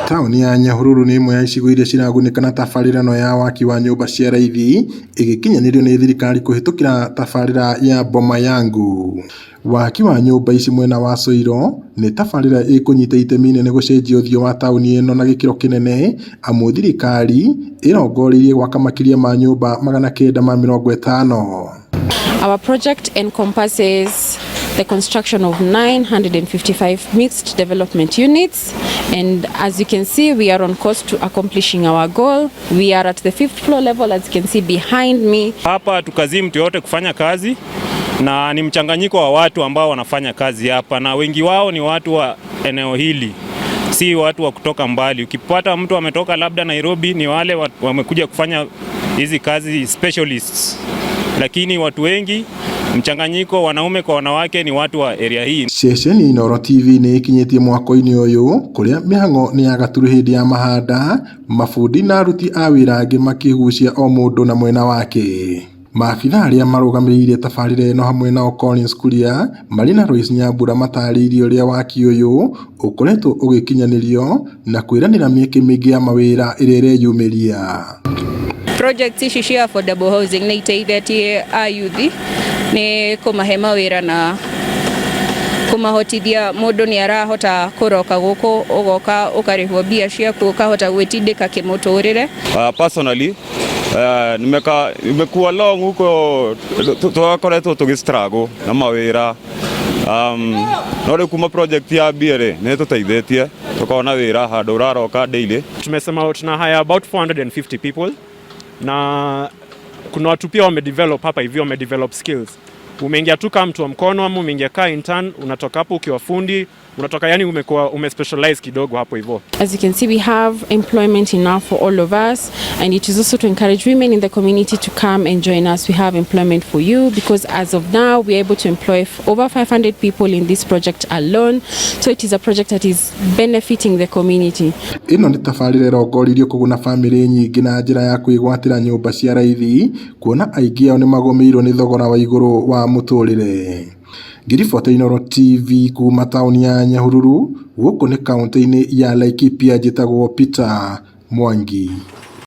Taũni ya Nyahururu nĩ ĩmwe ya icigo iria ciragunĩka na tabarĩra ĩno ya waki wa nyũmba cia raithi ĩgĩkinyanĩrio nĩ thirikari kũhĩtũkĩra tabarĩra ya Boma Yangu. Waki wa nyũmba ici mwena wa Coiro nĩ tabarĩra ĩkũnyita itemi inene gũcenjia ũthiũ wa taũni ĩno na gĩkĩro kĩnene amu thirikari ĩrongoreirie gwaka makĩria ma nyũmba 950. Our project encompasses the construction of 955 mixed development units, and as you can see, we are on course to accomplishing our goal. We are at the fifth floor level, as you can see behind me. Hapa hatukazii mtu yote kufanya kazi na ni mchanganyiko wa watu ambao wanafanya kazi hapa, na wengi wao ni watu wa eneo hili, si watu wa kutoka mbali. Ukipata mtu ametoka labda Nairobi, ni wale wamekuja kufanya hizi kazi specialists, lakini watu wengi mchanganyiko wanaume kwa wanawake ni watu wa area hii. Ceceni Inooro TV nĩ ĩkinyĩtie mwako-inĩ ũyũ kũrĩa mĩhang'o nĩ ya gaturu hĩndĩ ya mahanda, mabundi na aruti a wĩra angĩ makĩgucia o mũndũ na mwena wake. Maabitha arĩa marũgamĩrĩire tabarĩra ĩno hamwe nao Collins Kuria marĩ na Lois Nyambura matarĩirie ũrĩa waki ũyũ ũkoretwo ũgĩkinyanĩrio na kwĩranĩra mĩeke mĩingĩ ya mawĩra ĩrĩa ĩreyumĩria. Project ici cia affordable housing nĩ iteithĩtie ayuthi nĩ kũmahe mawĩra na kũmahotithia mũndũ nĩ arahota kũroka gũkũ ũgoka ũkarĩhwo mbia ciaku ũkahota gwĩtindĩka kĩmũtũrĩre. Personally, nimekuwa long huko, twakoretwo tũgĩ struggle na mawĩra, no rĩu kuma project ya mbia rĩ nĩ tũteithĩtie tũkona wĩra handũ ũraroka daily. Tumesema tuna hire about 450 people na kuna watu pia wamedevelop hapa hivi, wamedevelop skills. Umeingia tu kama mtu wa mkono ama umeingia kaa intern, unatoka hapo ukiwa fundi, unatoka yani umekuwa umespecialize kidogo hapo hivyo. As you can see, we have employment enough for all of us, and it is also to encourage women in the community to come and join us. We have employment for you because as of now, we are able to employ over 500 people in this project alone. So it is a project that is benefiting the community. Ĩno nĩ tabarĩra ĩrongorĩirio kũguna bamĩrĩ nyingĩ na njĩra ya kwĩgwatĩra nyũmba cia raithi kuona aingĩ ao nĩmagũmĩirwo nĩ thogora wa igũrũ wa mũtũrĩre. Ngĩribota Inooro TV kuma taũni ya Nyahururu gũkũ nĩ kaũntĩ-inĩ ya Laikipia, njĩtagwo Peter Mwangi.